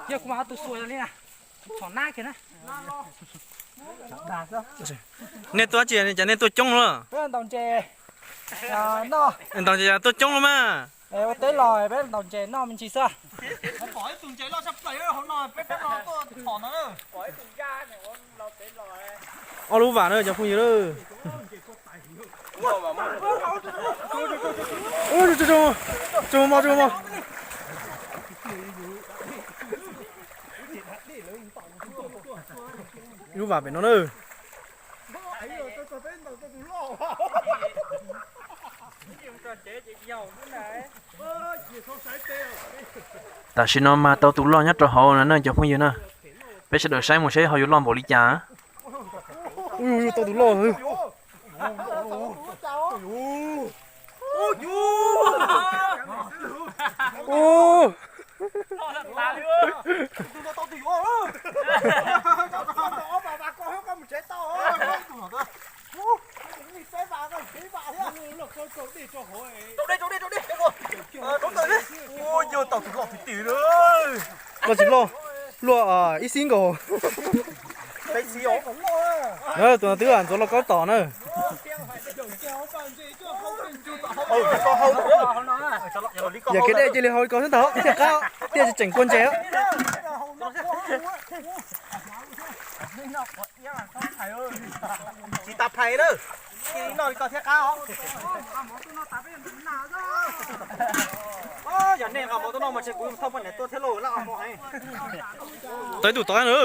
Yog kuv mam tus xuas li na, txhom nab kiag na. Nej tuaj tsi, cas nej tuaj coob luaj? Ntaus ntses noj. Ntaus ntses tuaj coob luaj mas. Ua teb los peb ntaus ntses noj me ntsis xwb. Ob lub vam na cov phooj ywg. Lub vam pem no na. Tam sim no mas tau tus loj nyob rau hauv no na cov phooj ywg na. Peb sawv daws saib mus seb ho yuav loj npaum li cas. Ui, tau tus loj. Loj tsis loj, luaj ib xib nkaus. Tus no twb ntxuav lauj kaub tom na. Yam kev dej cia li hau ko xwb ntag, thiaj qab, thiaj tseem kua ntses. Tsis tas phais na, cia li noj li ko thiab qab os. Yog nej nqa mov tuaj noj mas ntshe kuv thauj poj niam tuaj thiab lauj, laj mov heev. Tau ib tug tod na.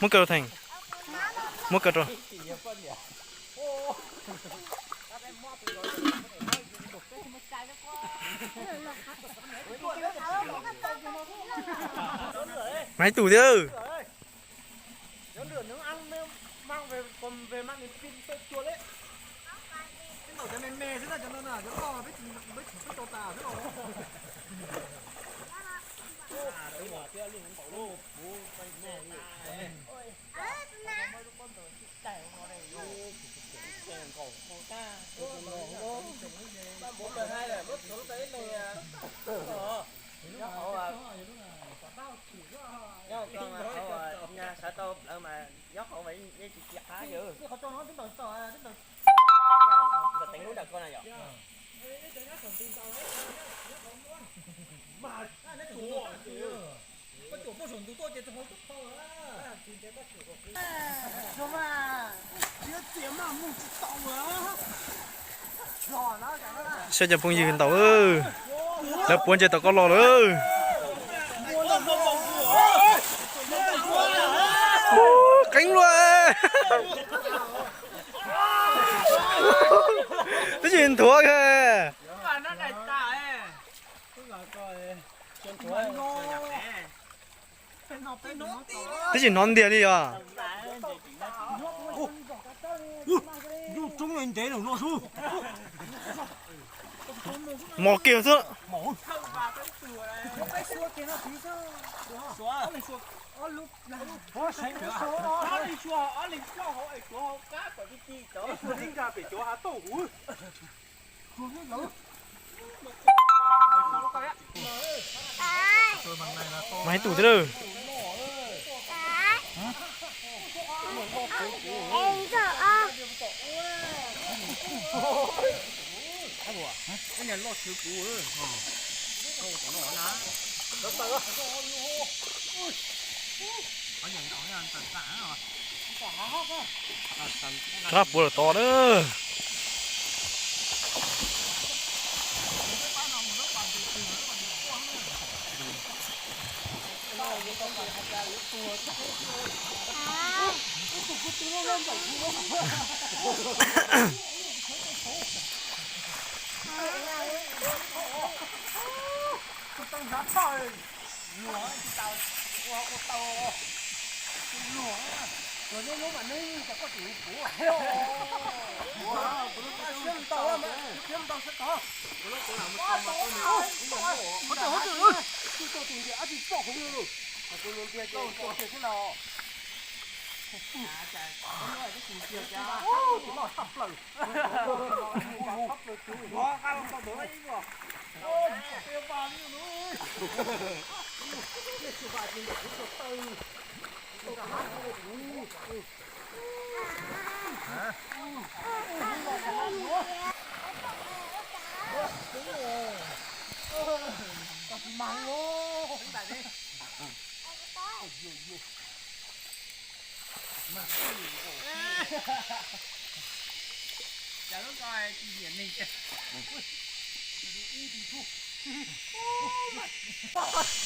Muab kaw rau Theej, muab kaw rau. Mas ib tug thiab. Sawv tau plawv mas nyob hauv mas yeej tsis qab yawg. Teev lub nram ko na yom. Saib cov phooj ywg ntaus, lawv puav ntses tom ko los lawm. Qeeb luaj. Twb tsis nthuav kawg. Twb tsis hnov ntiag li os. Mos kiag xwb. Mas ib tug thiab lawm. Rab puav lawm tod na.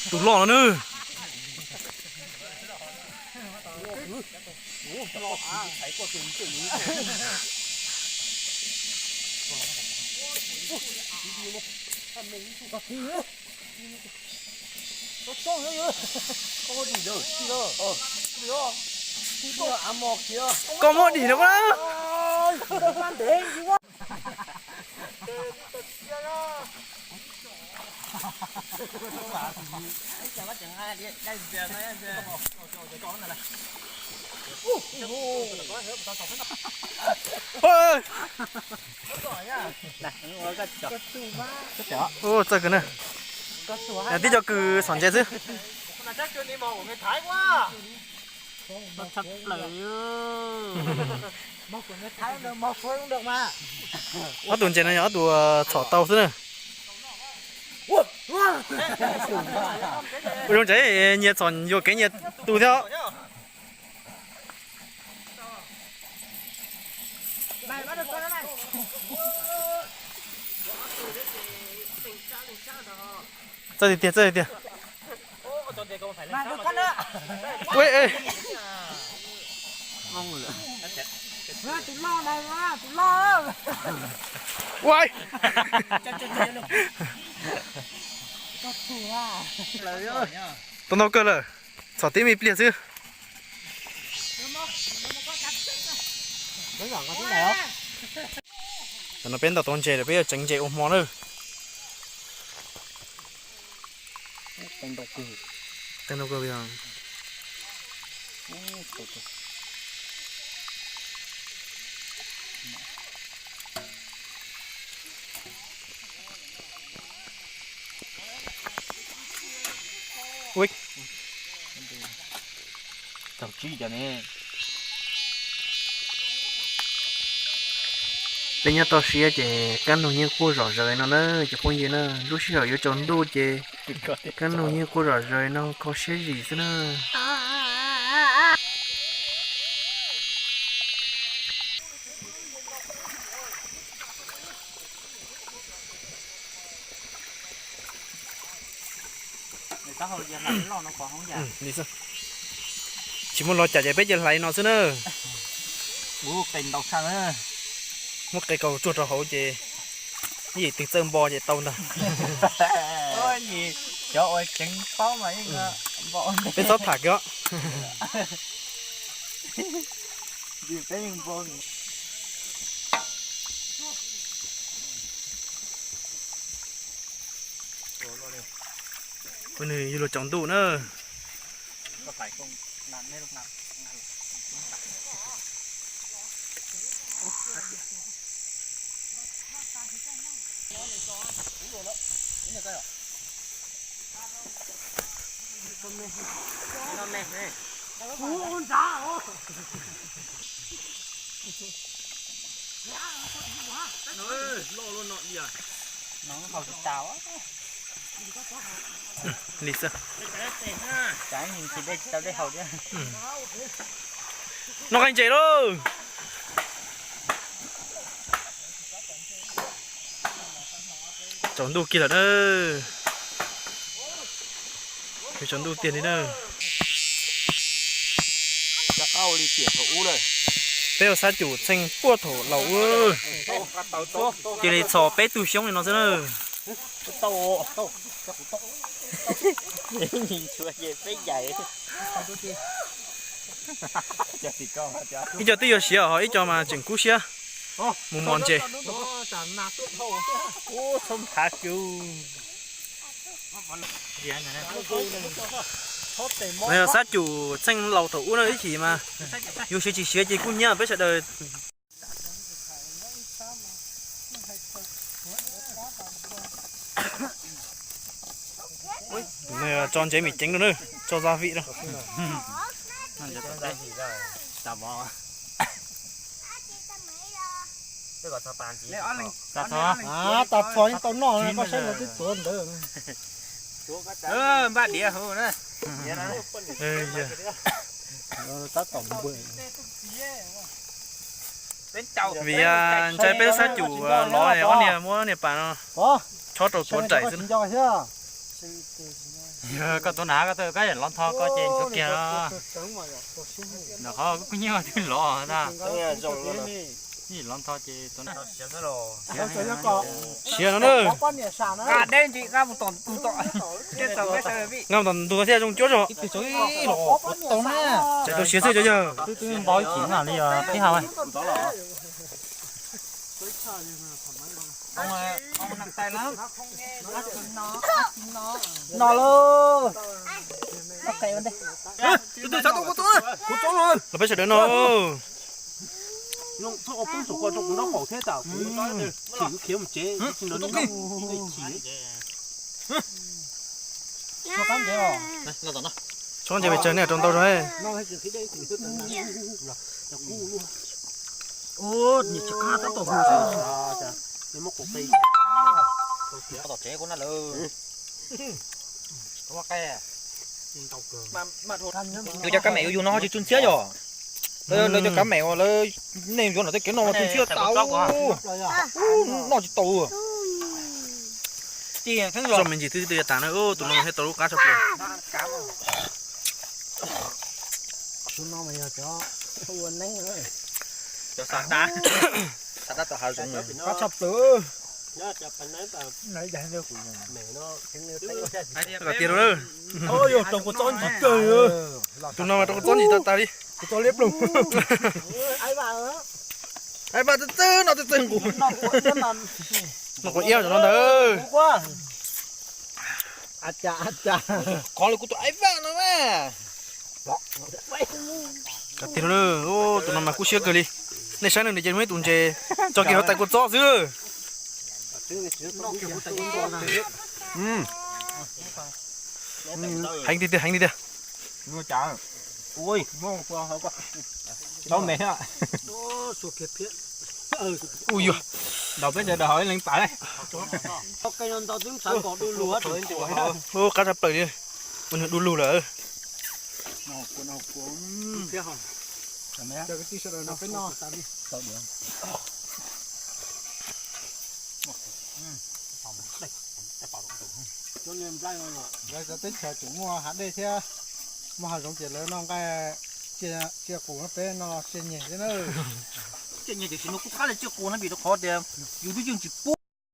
Tus loj no nawb. Koj muab dim rau na. Ua txawj kawg na. Tib co kws txhom ntses xwb. Ob tug ntses no yog ob tug txhom tau xwb na. Ua zoo ntses nyias txhom yuam kev nyias tus thiab. Txawj tiag tiag, txawj tiag tiag. Ua, tau ntau kawg lawm, txhom tib me pliag xwb. Tam no peb ntaus tau ntses lawm, peb yuav tseev ntses ua hmo na. Ui, tau tsib cov ne. Peb nyob toj siab ces kab noog yeej quaj zom zaws no na cov phooj ywg na. Lub sij hawm yuav tsaus ntuj ces kab noog yeej quaj zom zaws no, kho siab zim xwb na. Tsis muaj lo cas ces peb cia hlais no xwb na. Muab qe kaus tsuag rau hauv ces ib yim twg txawj npo ces tau ntag. Peb txhob tham kiag. Ua nws yuav luag tsaus ntuj na. Li xwb. Noj qab ntses lauj. Tsaus ntuj kiag lawm na. Tsaus ntuj tiag li na. Peb ua xab cum txheej puag thaum laus ua, cia li txhos peb tug xyoob li no xwb na. Ib co twb yuav siav ho ib co mas tseem kub siab mus mos ntses. Yog xab cum txheej laus thaum ub na, ib chim mas yus siav tsis siav ces kuj nyiam peb sawv daws. Tso ntsev me ceev rau na, tso gia vị rau. Tas txog yeej tau noj, koj saib lawv twb tuav ntawd. Npaj diav hu na. Tab tom npaj. Vim ntshai peb lub xab cum lov es ob niag muab niag pas no chob rau tuav nraim xwb. Koj tuav na, koj tuav koj lov ntho koj ces nchuav kiag no. Nram qhov kuj nyiaj twb lov na. Lov ntho ces siav no na. Nqa tom ntug thiaj zoo cuab zog. Tsam rau siav xwb cov yawg. Twb npau ib chim na li peb hau. No lauj. Los peb sawv daws no. Txhob ntse pes tsawg nej rau ntau zog. Yus cov kab mem yus yug no ho tsis tsw ntxhiab yom. Lawv cov kab mem uas lawv nej yuav no tej kev no mas tsw ntxhiab tas. Noj tsis tau. Txoj me ntsis twb twb yuav tas na, tus no thiaj tau lub qab tshaj plaws. Tus no mas yog cov ua neeb, cov xa dab, xa dab tom hav zoov. Qab tshaj plaws. Tiag rau na. Yog rau kua txob ntsis kawg. Tus no mas rau kua txob ntsis tas tas li. Kua txob liab ploog. Aib vaj txwb txwb no txwb txwg nqus. No quav iab no ntag. Qhov li kuv tus aib vaj no mas. Tiag rau na, tus no mas kub siab kawg li. Nej saib nws ces muaj ib tus ntses tso kiag hauv tais kua txob xwb. Heev tiag tiag, heev tiag tiag. Ui yog, ntaus peb sawv daws hauv ib leeg tas. Qab tshaj plaws li, ua nws du lug lawm. Lawv cov teb chaws tseem muaj hav dej thiab muaj hav zoov ces lawv noj nqaij tsiaj qus, peb noj tsiaj nyeg thiab na. Tsiaj nyeg tiam sis no kuj qab li tsiaj qus na vim rau qhov tias yus twb yeej tsis pub.